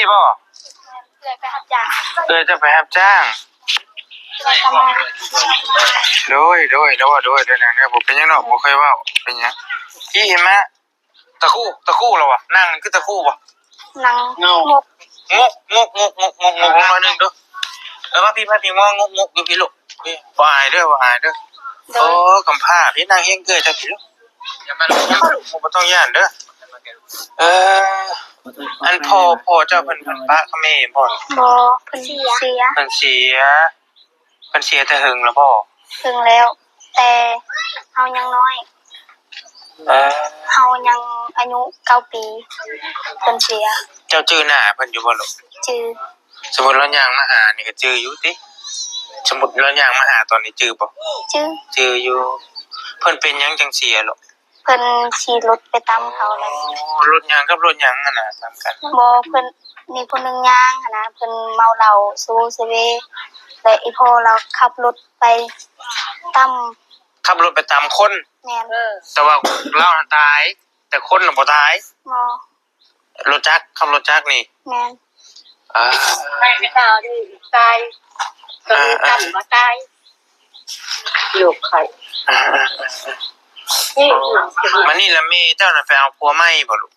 ນີ້ບໍ່? ເອື້ອຍໄປຮັບຈ້າງ. ເອື້ອຍຈະໄປຮັບຈ້າງ. ໂດຍ ໂດຍ ໂດຍ ໂດຍ ໂດຍ ນາງເດີ ບໍ່ເປັນຫຍັງດອກ ບໍ່ເຄີຍເວົ້າ ເປັນຫຍັງ. ທີ່ເຫັນມາ ຕະຄູ່ ຕະຄູ່ລະວະ ນັ່ງຄືຕະຄູ່ບໍ່? ນັ່ງ ງົກ ງົກ ງົກ ງົກ ງົກ ງົກ ງົກ ງົກ ງົກໜ້ອຍໜຶ່ງດູ. ເອີ ມາພີ້ ມາພີ້ ງົກ ງົກ ງົກຢູ່ພີ້ລູກ. ບໍ່ອາຍເດີ ບໍ່ອາຍເດີ. ໂອ້ ກຳພ້າພີ້ ນັ່ງຮຽງເອື້ອຍເຈົ້າພີ້ລູກ. ບໍ່ຕ້ອງຢ້ານເດີ. ເອີ ອັນພໍ່ ພໍ່ເຈົ້າເພິ່ນ ເພິ່ນປະກັບແມ່ບໍ່? ບໍ່ ເພິ່ນເສຍ ເພິ່ນເສຍ. ເພິ່ນເສຍແຕ່ເຫິງລະບໍ່? ເຫິງແລ້ວ ແຕ່ເຮົາຍັງນ້ອຍ. ເອີ ເຮົາຍັງອາຍຸເກົ້າປີ ເພິ່ນເສຍ. ເຈົ້າຈື່ໜ້າເພິ່ນຢູ່ບໍ່ລູກ? ຈື່. ສົມມຸດລາວຍ່າງມາຫານີ້ກໍຈື່ຢູ່ຕິ? ສົມມຸດລາວຍ່າງມາຫາຕອນນີ້ຈື່ບໍ່? ຈື່. ຈື່ຢູ່. ເພິ່ນເປັນຫຍັງຈັ່ງເສຍລູກ? ເພິ່ນຂີ່ລົດໄປຕຳເຂົາແລ້ວ. ອໍ ລົດຫຍັງກັບລົດຫຍັງຫັ້ນນະ ຕຳກັນ? ບໍ່ ເພິ່ນມີຜູ້ໜຶ່ງຍ່າງຫັ້ນນະ ເພິ່ນເມົາເຫຼົ້າໂຊເຊເວ ແລະ ອີ່ພໍ່ລາວຂັບລົດໄປຕຳ. ຂັບລົດໄປຕຳຄົນ? ແມ່ນ. ແຕ່ວ່າລາວຫັ້ນຕາຍ ແຕ່ຄົນນະບໍ່ຕາຍ? ບໍ່. ລົດຈັກ ຂັບລົດຈັກນີ້? ແມ່ນ. ເອີ ຕາຍ ຕາຍ ກໍມີຕຳບໍ່ຕາຍ. ໂລກໄຂ້. ເອີ ບາດນີ້ລະແມ່ເຈົ້ານະໄປເອົາຜົວໃໝ່ບໍ່ລູກ?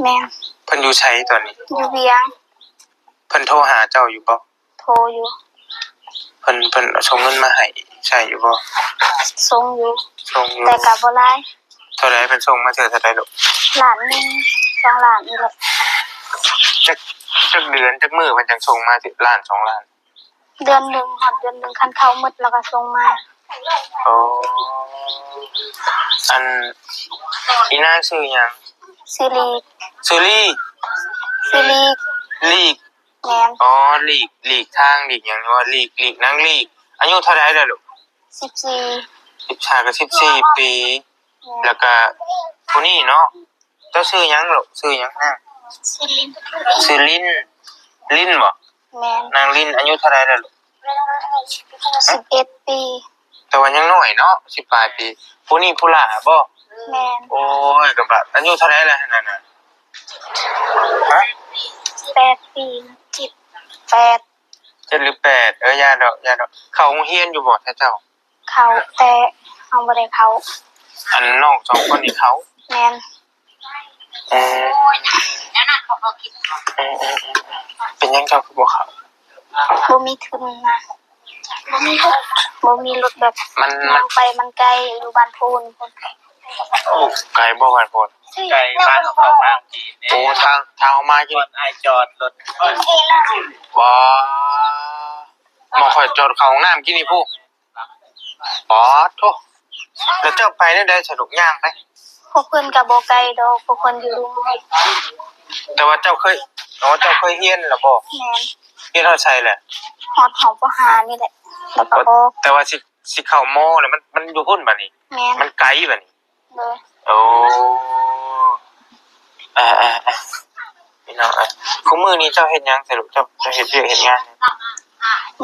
ແມ່ນ. ເພິ່ນຢູ່ໃສຕອນນີ້? ຢູ່ວຽງ. ເພິ່ນໂທຫາເຈົ້າຢູ່ບໍ່? ໂທຢູ່. ເພິ່ນ ເພິ່ນສົ່ງເງິນມາໃຫ້ໃຊ້ຢູ່ບໍ່? ສົ່ງຢູ່. ສົ່ງຢູ່. ແຕ່ກໍບໍ່ຫຼາຍ. ເທົ່າໃດ? ເພິ່ນສົ່ງມາເທື່ອເທົ່າໃດລູກ? ລ້ານໜຶ່ງ ສອງລ້ານນີ້ແຫຼະ. ຈັກ ຈັກເດືອນ ຈັກມື້ເພິ່ນຈັ່ງສົ່ງມາ ລ້ານ ສອງລ້ານ? ເດືອນໜຶ່ງ ຮອດເດືອນໜຶ່ງ ຄັນເຂົ້າໝົດລະກະສົ່ງມາ. ອໍ ອັນ ອີນາງຊື່ຫຍັງ? ຊື່ລີກ. ຊື່ລີ? ຊື່ລີກ. ລີກ. ແມ່ນ. ອໍ ລີກ ລີກທາງ ລີກຫຍັງວ່າ ລີກ ລີກ ນາງລີກ. ອາຍຸເທົ່າໃດແລ້ວລູກ? ສິບສີ່. ສິບຫ້າ ກໍສິບສີ່ປີ. ແມ່ນ. ແລ້ວກະຜູ້ນີ້ເນາະ ເຈົ້າຊື່ຫຍັງລູກ? ຊື່ຫຍັງນາງ? ຊື່ລິນ. ຊື່ລິນ. ລິນບໍ? ແມ່ນ. ນາງລິນອາຍຸເທົ່າໃດແລ້ວລູກ? ສິບເອັດປີ. ແຕ່ວ່າຍັງນ້ອຍເນາະ ສິບປາຍປີ. ຜູ້ນີ້ຜູ້ຫຼ້າບໍ? ແມ່ນ. ໂອ້ຍ ກໍບາດ ອາຍຸເທົ່າໃດແລ້ວຫັ້ນນະ? ຮະ? ແປດປີ. ເຈັດ ແປດ. ເຈັດຫຼືແປດ? ເອີ ຢ່າດອກ ຢ່າດອກ. ເຂົ້າໂຮງຮຽນຢູ່ບໍ່ແທ້ເຈົ້າ? ເຂົ້າ ແຕ່ເຮົາບໍ່ໄດ້ເຂົ້າ. ອັນນ້ອງສອງຄົນນີ້ເຂົ້າ? ແມ່ນ. ເອີ ເປັນຫຍັງເຈົ້າຄືບໍ່ເຂົ້າ? ບໍ່ມີທຶນນະ. ບໍ່ມີລົດ ບໍ່ມີລົດແບບ ມັນ ມັນ ຍ່າງໄປມັນໄກ ຢູ່ບ້ານໂພນພຸ້ນ. ໂອ້ ໄກບໍ່ບ້ານໂພນ? ໄກບ້ານເຮົາມາກີ້ນີ້. ໂອ້ ທາງ ທາງເຮົາມາກີ້ ບ່ອນອ້າຍຈອດລົດ. ວ້າ ໝ່ອງຂ້ອຍຈອດເຂົ້າຫ້ອງນ້ຳກີ້ນີ້ພຸ້ນ. ປາດໂທ້ ແລ້ວເຈົ້າໄປແນວໃດສະ ລູກ? ຍ່າງໄປ? ພວກເພິ່ນກໍບໍ່ໄກດອກ ພວກເພິ່ນຢູ່ລຸ່ມ. ແຕ່ວ່າເຈົ້າເຄີຍ ອໍ ເຈົ້າເຄີຍຮຽນລະບໍ? ແມ່ນ. ຮຽນຮອດໃສແຫຼະ? ຮອດ ຮອດ ປໍຫ້ານີ້ແຫຼະ ແລ້ວກໍອອກ. ແຕ່ວ່າຊິ ຊິເຂົ້າ ມ ແລ້ວ ມັນ ມັນຢູ່ພຸ້ນບາດນີ້. ແມ່ນ. ມັນໄກບາດນີ້. ໂດຍ. ໂອ້ ເອີໆ ພີ່ນ້ອງເອີຍ ຄູ່ມື້ນີ້ເຈົ້າເຮັດຫຍັງຊະລູກ? ເຈົ້າ ເຈົ້າເຮັດວຽກເຮັດງານ?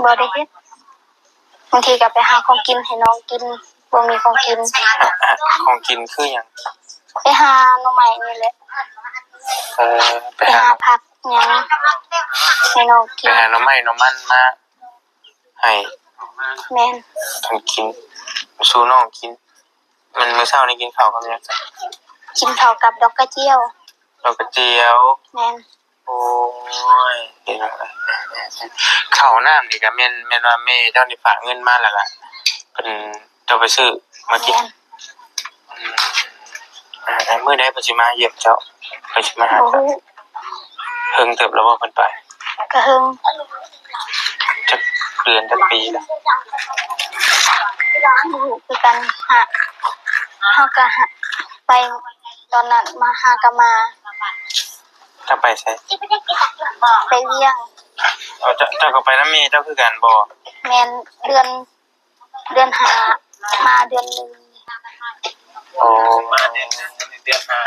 ບໍ່ໄດ້ເຮັດ. ບາງທີກໍໄປຫາຂອງກິນໃຫ້ນ້ອງກິນ ບໍ່ມີຂອງກິນ. ຂອງກິນຄືຫຍັງ? ໄປຫາໜໍ່ໄມ້ນີ້ແຫຼະ. ເອີ ໄປຫາ ໄປຫາຜັກຫຍັງໃຫ້ນ້ອງກິນ. ໄປຫາໜໍ່ໄມ້ໜໍ່ມັນມາໃຫ້. ແມ່ນ. ເພິ່ນກິນ ສູ່ນ້ອງກິນ. ແມ່ນ ມື້ເຊົ້ານີ້ກິນເຂົ້າກັບຫຍັງ? ກິນເຂົ້າກັບດອກກະຈຽວ. ດອກກະຈຽວ. ແມ່ນ. ໂອ້ຍ ເຫັນແລ້ວ ເຂົ້ານ້ຳນີ້ກະແມ່ນ ແມ່ນວ່າແມ່ເຈົ້ານີ້ຝາກເງິນມາແລ້ວກະເພິ່ນ ເຈົ້າໄປຊື້ມາກິນ. ແມ່ນ. ອືມ ເອີ ມື້ໃດເພິ່ນຊິມາຢ້ຽມເຈົ້າ? ເພິ່ນຊິມາຫາເຈົ້າ? ບໍ່ຮູ້. ເຫິງເຕີບແລ້ວບໍ່ເພິ່ນໄປ? ກະເຫິງ. ຈັກເດືອນຈັກປີແລ້ວ? ບໍ່ຮູ້ຄືກັນ. ຫາ ເຮົາກະຫາ ໄປຕອນນັ້ນ ມາຫາກະມາ. ເຈົ້າໄປໃສ? ໄປວຽງ. ເຈົ້າ ເຈົ້າກໍໄປນຳແມ່ເຈົ້າຄືກັນບໍ່? ແມ່ນ. ເດືອນ ເດືອນຫ້າ ມາເດືອນໜຶ່ງ. ໂອ້ ມາເດືອນໜຶ່ງ ເດືອນຫ້າ.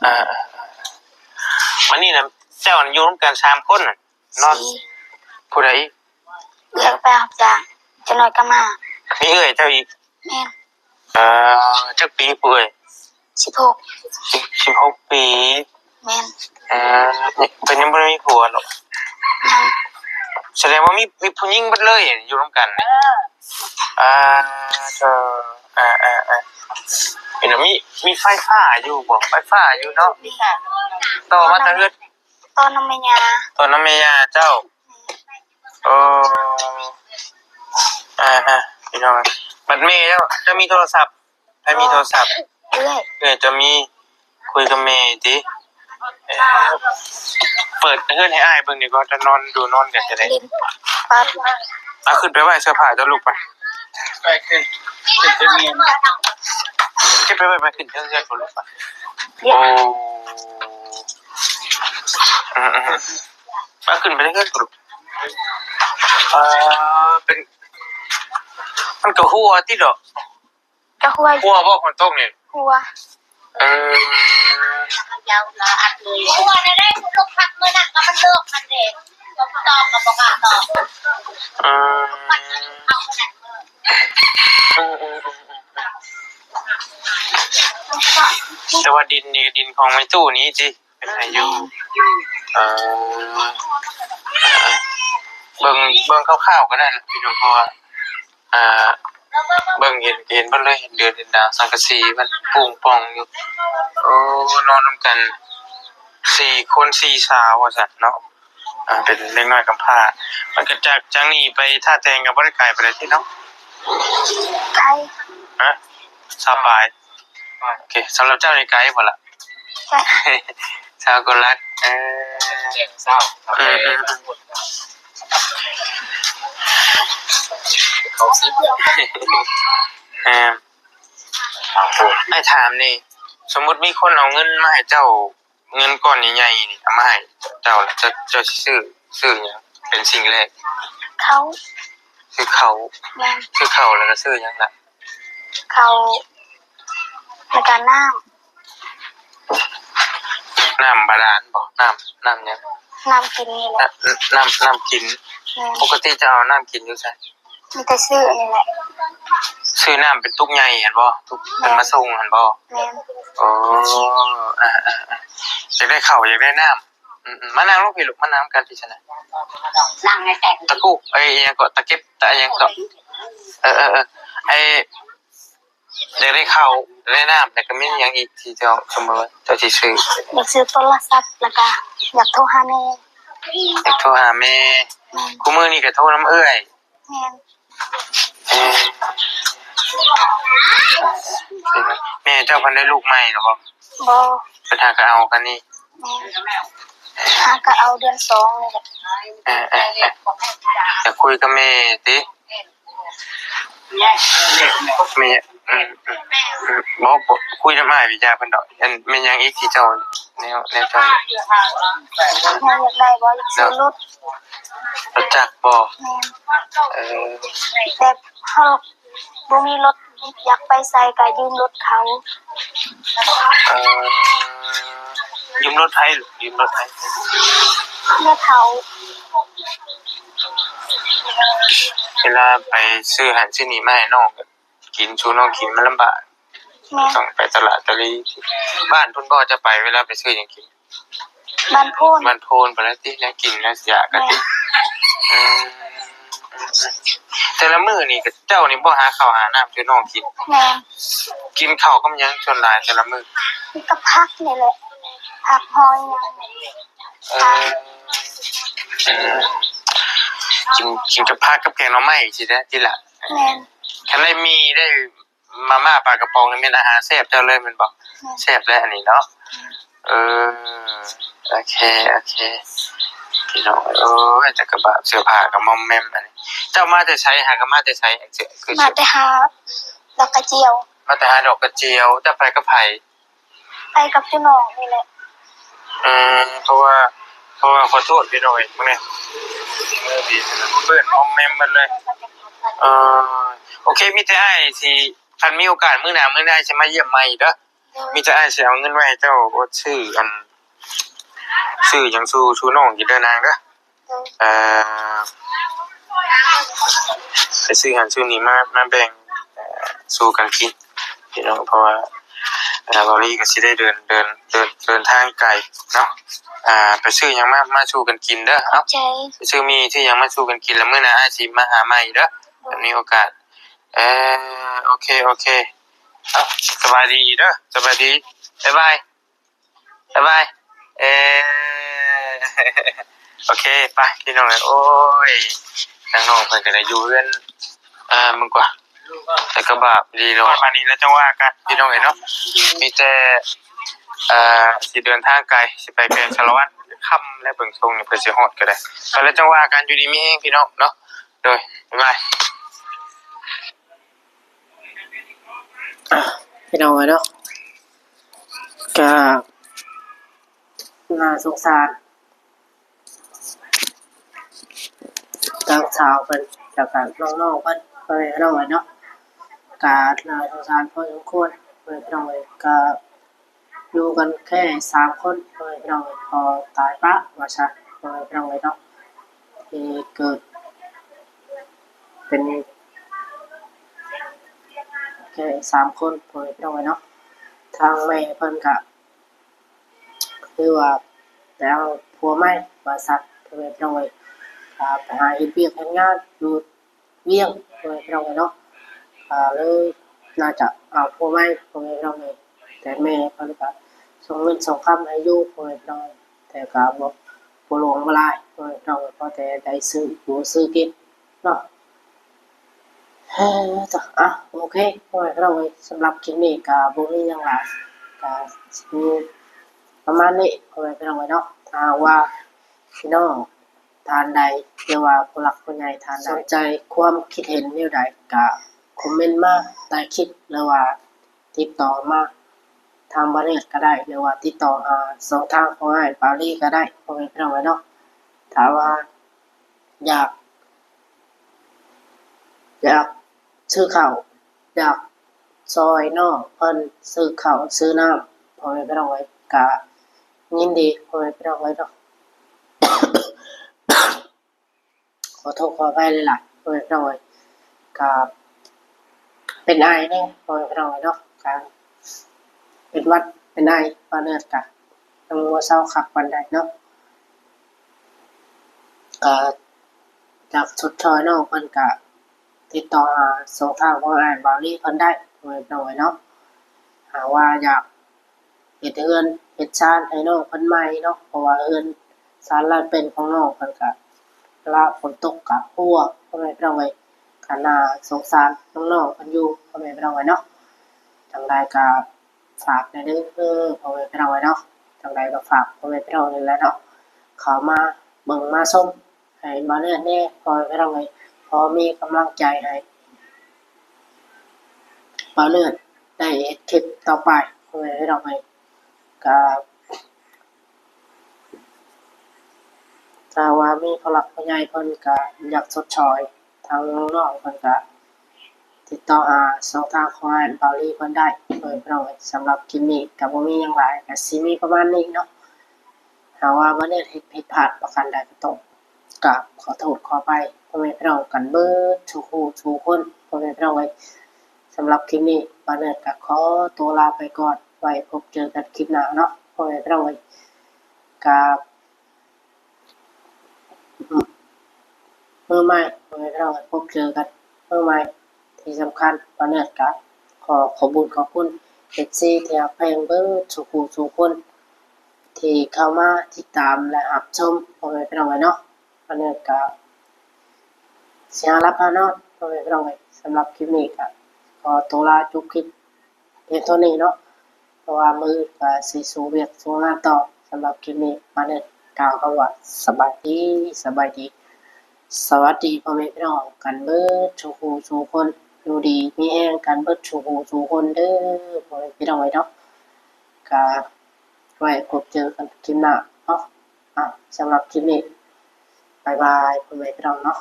ອ່າ ມານີ້ນະ ເຈົ້າຢູ່ນຳກັນສາມຄົນນະ ນອນ. ສີ່. ຜູ້ໃດອີກ? ເອື້ອຍໄປຮັບຈ້າງ ຈັກໜ້ອຍກໍມາ. ມີເອື້ອຍເຈົ້າອີກ? ແມ່ນ. ເອີ ຈັກປີຜູ້ເອື້ອຍ? ສິບຫົກ. ສິບ ສິບຫົກປີ. ແມ່ນ. ເອີ ເພິ່ນຍັງບໍ່ໄດ້ມີຜົວເນາະ? ຍັງ. ສະແດງວ່າມີ ມີຜູ້ຍິງເບິດເລີຍຢູ່ນຳກັນນີ້. ອ່າ ເອີ ອ່າ ເອີ ເປັນ ມີ ມີໄຟຟ້າຢູ່ບໍ່? ໄຟຟ້າຢູ່ເນາະ? ຕໍ່ມາແຕ່ເຮືອນ ຕໍ່ນຳແມ່ຍ່າ. ຕໍ່ນຳແມ່ຍ່າເຈົ້າ. ເອີ ອ່າ ອ່າ ພີ່ນ້ອງ ບັດແມ່ເຈົ້າ ເຈົ້າມີໂທລະສັບ? ໃຜມີໂທລະສັບ? ເອື້ອຍ. ເອື້ອຍເຈົ້າມີ ຄຸຍກັບແມ່ຕິ? ເອີ ເປີດເຮືອນໃຫ້ອ້າຍເບິ່ງດີກວ່າ ຈະນອນ ດູນອນກັນຈະໄດ້. ເອົາຂຶ້ນໄປໄວ້ເສື້ອຜ້າເຈົ້າ ລູກໄປ. ໄປ ຂຶ້ນ ຂຶ້ນໄປມີ. ໄປ ໄປ ໄປ ຂຶ້ນເທິງເຮືອນພຸ້ນລູກ ໄປ. ໂອ້ ອືມໆ ໄປ ຂຶ້ນໄປເທິງເຮືອນພຸ້ນລູກ. ອ່າ ເປັນ ມັນກໍຮົ່ວຕິດອກ. ກໍຮົ່ວຢູ່. ຮົ່ວບໍ່ ຝົນຕົກນີ້? ຮົ່ວ. ເອີ ຮົ່ວໄດ້ ລູກພັກມື້ນັ້ນກໍມັນເລີກມັນເດ້ ຕົກຕອບກໍບໍ່ກ້າຕອບ. ອືມ ເອົາຂະໜາດເລີກ. ອືມໆ ແຕ່ວ່າດິນນີ້ ດິນຂອງແມ່ຕູ້ນີ້ຕິ ເປັນໃຫ້ຢູ່. ເອີ ເບິ່ງ ເບິ່ງຄ່າວໆກໍໄດ້ລະພີ່ນ້ອງ ເພາະວ່າ ອ່າ ເບິ່ງເຫັນ ເຫັນເບິດເລີຍ ເຫັນເດືອນເຫັນດາວ ສັງກະສີມັນໂປ່ງປ່ອງຢູ່. ໂອ້ ນອນນຳກັນສີ່ຄົນສີ່ສາວວ່າຊັ້ນເນາະ. ອ່າ ເປັນເດັກນ້ອຍກຳພ້າ. ມັນກໍຈາກ ຈາກນີ້ໄປທ່າແຕງກໍບໍ່ໄດ້ໄກປານໃດຕິເນາະ? ໄກ. ຮະ? ຊາວປາຍ. ໂອເຄ ສຳລັບເຈົ້ານີ້ໄກບໍ່ລະ? ໄກ. ຊາວກວ່າຫຼັກ. ເອີ ເອີ ເອີ ເອີ ອ້າຍຖາມນີ້ ສົມມຸດມີຄົນເອົາເງິນມາໃຫ້ເຈົ້າ ເງິນກ້ອນໃຫຍ່ໆນີ້ ເອົາມາໃຫ້ເຈົ້າລະ ເຈົ້າ ເຈົ້າຊິຊື້ ຊື້ຫຍັງເປັນສິ່ງແລກ? ເຂົ້າ. ຊື້ເຂົ້າ. ແມ່ນ. ຊື້ເຂົ້າແລ້ວກໍຊື້ຫຍັງລະ? ເຂົ້າ ແລ້ວກໍນ້ຳ. ນ້ຳບາດານບໍ? ນ້ຳ ນ້ຳຫຍັງ? ນ້ຳກິນນີ້ແຫຼະ. ນ້ຳ ນ້ຳ ນ້ຳກິນ. ແມ່ນ. ປົກກະຕິເຈົ້າເອົານ້ຳກິນຢູ່ໃສ? ມີແຕ່ຊື້ອັນນີ້ແຫຼະ. ຊື້ນ້ຳເປັນຕຸກໃຫຍ່ຫັ້ນບໍ? ຕຸກ ແມ່ນ. ເພິ່ນມາສົ່ງຫັ້ນບໍ? ແມ່ນ. ໂອ້ ອາໆໆ ຢາກໄດ້ເຂົ້າ ຢາກໄດ້ນ້ຳ. ອືມໆ ມານັ່ງລົງພີ້ລູກ ມານັ່ງນຳກັນພີ້ຊັ້ນນະ. ນັ່ງໃນແຕກ ຕະກຸ ເອີຍ ອີຫຍັງເກາະ ຕະເກັບ ຕະ ອີຫຍັງເກາະ. ເອີໆໆ ໄອ້ ຢາກໄດ້ເຂົ້າ ຢາກໄດ້ນ້ຳ ແລ້ວກໍມີຫຍັງອີກທີ່ເຈົ້າ ສົມມຸດວ່າເຈົ້າຊິຊື້? ຢາກຊື້ໂທລະສັບ ແລ້ວກໍຢາກໂທຫາແມ່. ຢາກໂທຫາແມ່. ແມ່ນ. ຄູ່ມື້ນີ້ກໍໂທນຳເອື້ອຍ. ແມ່ນ. ເອີ ແມ່ເຈົ້າເພິ່ນໄດ້ລູກໃໝ່ແລ້ວບໍ່? ບໍ່. ເພິ່ນຫາກໍເອົາກັນນີ້. ແມ່ນ. ຫາກໍເອົາເດືອນສອງນີ້ແຫຼະ. ເອີໆໆ ຢາກຄຸຍກັບແມ່ຕິ? ແມ່ ອືມໆ ອືມ ບໍ່ ບໍ່ ຄຸຍນຳອ້າຍວິທະຍາເພິ່ນດອກ. ອັນ ແມ່ນຫຍັງອີກທີ່ເຈົ້າ ແນວ ແນວເຈົ້າ ແມ່ຢາກໄດ້ບໍ່? ຢາກຊື້ລົດ. ລົດຈັກບໍ່? ແມ່ນ. ເອີ ແບບເຮົາບໍ່ມີລົດ ຢາກໄປໃສກໍຢືມລົດເຂົາ. ເອີ ຢືມລົດໃຜລູກ? ຢືມລົດໃຜ? ແມ່ເຖົ້າ. ເວລາໄປຊື້ຫັ້ນຊື້ນີ້ມາໃຫ້ນ້ອງ ກິນ ສູ່ນ້ອງກິນມັນລຳບາກ. ແມ່ນ. ຕ້ອງໄປຕະຫຼາດຕະລີ. ບ້ານພຸ້ນບໍ່ ຈະໄປ ເວລາໄປຊື້ຫຍັງກິນ? ບ້ານໂພນ. ບ້ານໂພນພຸ້ນລະຕິ ແນວກິນແນວຢາກກະຕິ. ແມ່ນ. ອືມ ແຕ່ລະມື້ນີ້ ເຈົ້ານີ້ບໍ່ຫາເຂົ້າຫານ້ຳສູ່ນ້ອງກິນ? ແມ່ນ. ກິນເຂົ້າກັບຫຍັງສ່ວນຫຼາຍແຕ່ລະມື້? ກັບຜັກນີ້ແຫຼະ ຜັກຫອຍຫຍັງ. ເອີ ເອີ ກິນ ກິນກັບຜັກກັບແກງໜໍ່ໄມ້ຊີ້ແຫຼະຕິລະ. ແມ່ນ. ຄັນໄດ້ໝີ່ ໄດ້ມາມ່າປາກະປ໋ອງນີ້ແມ່ນອາຫານແຊບເຈົ້າເລີຍແມ່ນບໍ່? ແມ່ນ. ແຊບແລ້ວອັນນີ້ເນາະ. ເອີ ໂອເຄ ໂອເຄ ພີ່ນ້ອງເອີຍ ແຕ່ກະບາບເສື້ອຜ້າກະມອມແມມອັນນີ້. ເຈົ້າມາແຕ່ໃສ? ຫາກະມາແຕ່ໃສ? ຄື ມາແຕ່ຫາດອກກະຈຽວ. ມາແຕ່ຫາດອກກະຈຽວ. ເຈົ້າໄປກັບໃຜ? ໄປກັບເຈົ້ານ້ອງນີ້ແຫຼະ. ອືມ ເພາະວ່າ ເພາະວ່າ ຂໍໂທດພີ່ນ້ອງເອີຍ ເບິ່ງແດ່ ເປື້ອນອອມແມມໝົດເລີຍ. ເອີ ໂອເຄ ມີແຕ່ອ້າຍຊິ ຄັນມີໂອກາດມື້ໜ້າ ມື້ໜ້າຊິມາຢ້ຽມໃໝ່ເດີ. ໂດຍ. ມີແຕ່ອ້າຍຊິເອົາເງິນໄວ້ໃຫ້ເຈົ້າ ຊື້ອັນ ຊື້ຫຍັງສູ່ ສູ່ນ້ອງກິນເດີນາງເດີ. ເອີ ໄປຊື້ຫັ້ນຊື້ນີ້ມາ ມາແບ່ງ ເອີ ສູ່ກັນກິນພີ່ນ້ອງ ເພາະວ່າ ເອີ ເບົາລີກໍຊິໄດ້ເດີນ ເດີນ ເດີນ ເດີນທາງໄກເນາະ. ອ່າ ໄປຊື້ຫຍັງມາ ມາສູ່ກັນກິນເດີ. ເອົາ ໄປຊື້ໝີ່ ຊື້ຫຍັງມາສູ່ກັນກິນ ແລ້ວມື້ໜ້າອ້າຍຊິມາຫາໃໝ່ເດີ ໂດຍ. ມີໂອກາດ. ເອີ ໂອເຄ ໂອເຄ ເອົາ ສະບາຍດີເດີ ສະບາຍດີ ບາຍບາຍ. ບາຍບາຍ ເອີ ໂອເຄ ໄປພີ່ນ້ອງເອີຍ. ໂອ້ຍ ທາງນ້ອງເພິ່ນກໍໄດ້ຢູ່ເຮືອນ ເອີ ເບິ່ງກວ່າ ແຕ່ກະບາບດີເນາະ. ປະມານນີ້ແລ້ວຈັ່ງວ່າກັນພີ່ນ້ອງເອີຍເນາະ. ມີແຕ່ ເອີ ຊິເດີນທາງໄກ ຊິໄປແຂວງສາລະວັນ ຄ່ຳແລ້ວ ເບິ່ງຊົງນີ້ເພິ່ນຊິຮອດກໍໄດ້. ໄປແລ້ວຈັ່ງວ່າກັນ ຢູ່ດີມີແຮງພີ່ນ້ອງເນາະ. ໂດຍ ບາຍບາຍ. ພີ່ນ້ອງເອີຍເນາະ ກະໜ້າສົງສານ ທາງສາວເພິ່ນ ແລ້ວກະນ້ອງໆເພິ່ນ ພໍ່ແມ່ພີ່ນ້ອງເອີຍເນາະ ກະໜ້າສົງສານພໍສົມຄວນ ພໍ່ແມ່ພີ່ນ້ອງເອີຍ ກະຢູ່ກັນແຄ່ສາມຄົນ ພໍ່ແມ່ພີ່ນ້ອງເອີຍ ພໍ່ຕາຍປະວ່າຊັ້ນ ພໍ່ແມ່ພີ່ນ້ອງເອີຍເນາະ ທີ່ເກີດເປັນແຄ່ສາມຄົນ ພໍ່ແມ່ພີ່ນ້ອງເອີຍເນາະ ທາງແມ່ເພິ່ນກະ ຄືວ່າໄປເອົາຜົວໃໝ່ວ່າຊັ້ນ ພໍ່ແມ່ພີ່ນ້ອງເອີຍ ກະໄປຫາເຮັດວຽກເຮັດງານຢູ່ວຽງ ພໍ່ແມ່ພີ່ນ້ອງເອີຍເນາະ ກະເລີຍໜ້າຈະເອົາຜົວໃໝ່ ພໍ່ແມ່ພີ່ນ້ອງເອີຍ ແຕ່ແມ່ເພິ່ນກະສົ່ງເງິນສົ່ງຄຳໃຫ້ຢູ່ ພໍ່ແມ່ພີ່ນ້ອງເອີຍ ແຕ່ກະບໍ່ ບໍ່ຫຼວງບໍ່ຫຼາຍ ພໍ່ແມ່ພີ່ນ້ອງເອີຍ ພໍແຕ່ໄດ້ຊື້ຢູ່ຊື້ກິນເນາະ. ເອີ ເອີ ໂອເຄ ພໍ່ແມ່ພີ່ນ້ອງເອີຍ ສຳລັບຄລິບນີ້ກະບໍ່ມີຫຍັງຫຼາຍ ກະຊິມີປະມານນີ້ ພໍ່ແມ່ພີ່ນ້ອງເອີຍເນາະ ຖ້າຫາກວ່າພີ່ນ້ອງທ່ານໃດ ຫຼືວ່າຜູ້ຫຼັກຜູ້ໃຫຍ່ທ່ານໃດ ສົນໃຈຄວາມຄິດເຫັນແນວໃດ ກະຄອມເມັນມາໃຕ້ຄລິບ ຫຼືວ່າຕິດຕໍ່ມາທາງບ່າວເນີດກະໄດ້ ຫຼືວ່າຕິດຕໍ່ຫາຊ່ອງທາງຂອງອ້າຍບາວລີກະໄດ້ ພໍ່ແມ່ພີ່ນ້ອງເອີຍເນາະ ຖ້າວ່າ ຢາກ ຢາກຊື້ເຂົ້າ ຢາກຊ່ອຍນ້ອງເພິ່ນຊື້ເຂົ້າຊື້ນ້ຳ ພໍ່ແມ່ພີ່ນ້ອງເອີຍ ກະຍິນດີ ພໍ່ແມ່ພີ່ນ້ອງເອີຍເນາະ ຂໍໂທດຂໍອະໄພຫຼາຍໆ ພໍ່ແມ່ພີ່ນ້ອງເອີຍ ກະເປັນໄອແດ່ ພໍ່ແມ່ພີ່ນ້ອງເອີຍເນາະ ກະເປັນຫວັດເປັນໄອ ບ່າວເນີດກະຍັງບໍ່ເຊົາຄັກປານໃດເນາະ ກະຢາກຊົດຊ່ອຍນ້ອງເພິ່ນກະຕິດຕໍ່ຫາຊ່ອງທາງຂອງອ້າຍບາວລີເພິ່ນໄດ້ ພໍ່ແມ່ພີ່ນ້ອງເອີຍເນາະ ຫາກວ່າຢາກເຮັດເຮືອນເຮັດຊານໃຫ້ນ້ອງເພິ່ນໃໝ່ເນາະ ເພາະວ່າເຮືອນຊານລານເປັນຂອງນ້ອງເພິ່ນກະ ເວລາຝົນຕົກກະຮົ່ວ ພໍ່ແມ່ພີ່ນ້ອງເອີຍ ກະໜ້າສົງສານນ້ອງໆເພິ່ນຢູ່ ພໍ່ແມ່ພີ່ນ້ອງເອີຍເນາະ ຈັ່ງໃດກະ ຝາກແດ່ເດີ ພໍ່ແມ່ພີ່ນ້ອງເອີຍເນາະ ຈັ່ງໃດກະຝາກພໍ່ແມ່ພີ່ນ້ອງນີ້ແຫຼະເນາະ ເຂົ້າມາເບິ່ງມາຊົມໃຫ້ບ່າວເນີດແດ່ ພໍ່ແມ່ພີ່ນ້ອງເອີຍ ພໍມີກຳລັງໃຈໃຫ້ບ່າວເນີດໄດ້ເຮັດຄລິບຕໍ່ໄປ ພໍ່ແມ່ພີ່ນ້ອງເອີຍ ກະ ຖ້າວ່າມີຜູ້ຫຼັກຜູ້ໃຫຍ່ເພິ່ນກະຢາກຊົດຊ່ອຍ ທາງນ້ອງໆເພິ່ນກະຕິດຕໍ່ຫາຊ່ອງທາງຂອງອ້າຍບາວລີເພິ່ນໄດ້ ເອີ ພີ່ນ້ອງເອີຍ ສຳລັບຄລິບນີ້ກະບໍ່ມີຫຍັງຫຼາຍ ກະຊິມີປະມານນີ້ເນາະ ຫາກວ່າບ່າວເນີດເຮັດຜິດພາດປະການໃດກະຕ້ອງກາບຂໍໂທດຂໍອະໄພພໍ່ແມ່ພີ່ນ້ອງກັນເບິດສູ່ຜູ້ສູ່ຄົນ ພໍ່ແມ່ພີ່ນ້ອງເອີຍ ສຳລັບຄລິບນີ້ບ່າວເນີດກະຂໍຕົວລາໄປກ່ອນ ໄວ້ພົບເຈີກັນຄລິບໜ້າເນາະ ພໍ່ແມ່ພີ່ນ້ອງເອີຍ ກະ ມື້ໃໝ່ ພໍ່ແມ່ພີ່ນ້ອງເອີຍ ພົບເຈີກັນມື້ໃໝ່ ທີ່ສຳຄັນບ່າວເນີດກະຂໍຂອບບຸນຂອບຄຸນເອັຟຊີທີ່ຮັກແພງເບິດສູ່ຜູ້ສູ່ຄົນ ທີ່ເຂົ້າມາຕິດຕາມ ແລະ ຮັບຊົມ ພໍ່ແມ່ພີ່ນ້ອງເອີຍເນາະ ບ່າວເນີດກະຊິຫາຫຼັບຫານອນ ພໍ່ແມ່ພີ່ນ້ອງເອີຍ ສຳລັບຄລິບນີ້ກະຂໍຕົວລາຈົບຄລິບ ພຽງເທົ່ານີ້ເນາະ ເພາະວ່າມື້ອື່ນກະຊິສູ້ວຽກສູ້ງານຕໍ່ ສຳລັບຄລິບນີ້ ມາເນີດກ່າວຄຳວ່າ ສະບາຍດີ ສະບາຍດີ ສະຫວັດດີພໍ່ແມ່ພີ່ນ້ອງກັນເບິດສູ່ຜູ້ສູ່ຄົນ ຢູ່ດີມີແຮງກັນເບິດສູ່ຜູ້ສູ່ຄົນເດີ ພໍ່ແມ່ພີ່ນ້ອງເອີຍເນາະ ກະໄວ້ພົບເຈີກັນຄລິບໜ້າເນາະ ເອົາ ສຳລັບຄລິບນີ້ ບາຍບາຍ ພໍ່ແມ່ພີ່ນ້ອງເນາະ.